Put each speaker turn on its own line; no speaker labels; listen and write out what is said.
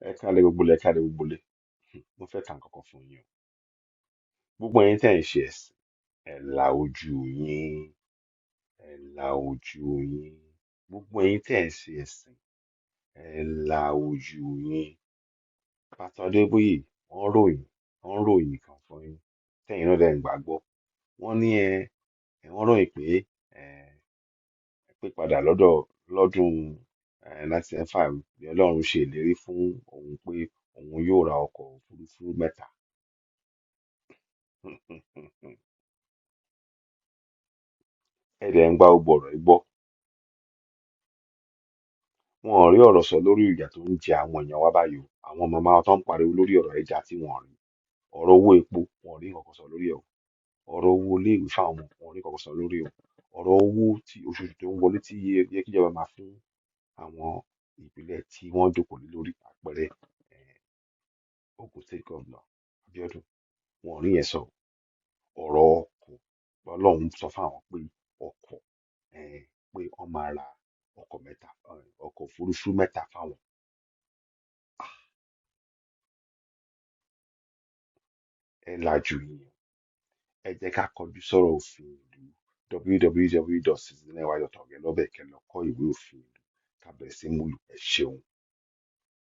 Ẹ káalẹ́ gbogbo ilé, ẹ káalẹ́ gbogbo ilé. Mo fẹ́ ka nǹkan kan fún yín o. Gbogbo ẹ̀yin tẹ́ ẹ̀ ń ṣe ẹ̀sìn, ẹ la ojú yín, ẹ la ojú yín. Gbogbo ẹ̀yin tẹ́ ẹ̀ ń ṣe ẹ̀sìn, ẹ la ojú yín. Pastor Adébóyè, wọ́n ròyìn kan fún yín tẹ́yin náà dẹ̀ ń gbàgbọ́. Wọ́n ní ẹ wọ́n ròyìn pé ẹ pípadà lọ́dọ̀ lọ́dún 1975 ni Ọlọ́run ṣe ìlérí fún òun pé òun yóò ra ọkọ̀ òfurufú mẹ́ta. Ẹ dẹ̀ ń gba gbogbo ọ̀rọ̀ yìí gbọ́. Wọn ò rí ọ̀rọ̀ sọ lórí ìyà tó ń jẹ àwọn èèyàn wa báyìí o. Àwọn màmá wa tó ń pariwo lórí ọ̀rọ̀ ẹja tí wọn ò rí. Ọ̀rọ̀ owó epo, wọn ò rí nǹkan kan sọ lórí ẹ̀ o. Ọ̀rọ̀ owó iléèwé fáwọn ọmọ, wọn ò rí nǹkan kan sọ lórí ẹ̀ o. Ọ̀rọ̀ owó tí oṣooṣù tó ń wọlé tí yẹ kíjọba máa fún àwọn ìpínlẹ̀ tí wọ́n jókòó lé lórí, àpẹẹrẹ Ogun State Governor Abiodun, wọn ò rí yẹn sọ. Ọ̀rọ̀ ọkọ̀, Ọlọ́run sọ fáwọn pé ọkọ̀ pé wọ́n máa ra ọkọ̀ mẹ́ta, ọkọ̀ òfurufú mẹ́ta fáwọn. Ẹ lajú yín. Ẹ jẹ́ ká kọjú sọ́rọ̀ òfin ìlú, www.citizenny.org. Ẹ lọ bẹ̀ kẹ́ lọ kọ́ ìwé òfin ìlú ká bẹ̀rẹ̀ sí múlò. Ẹ ṣeun.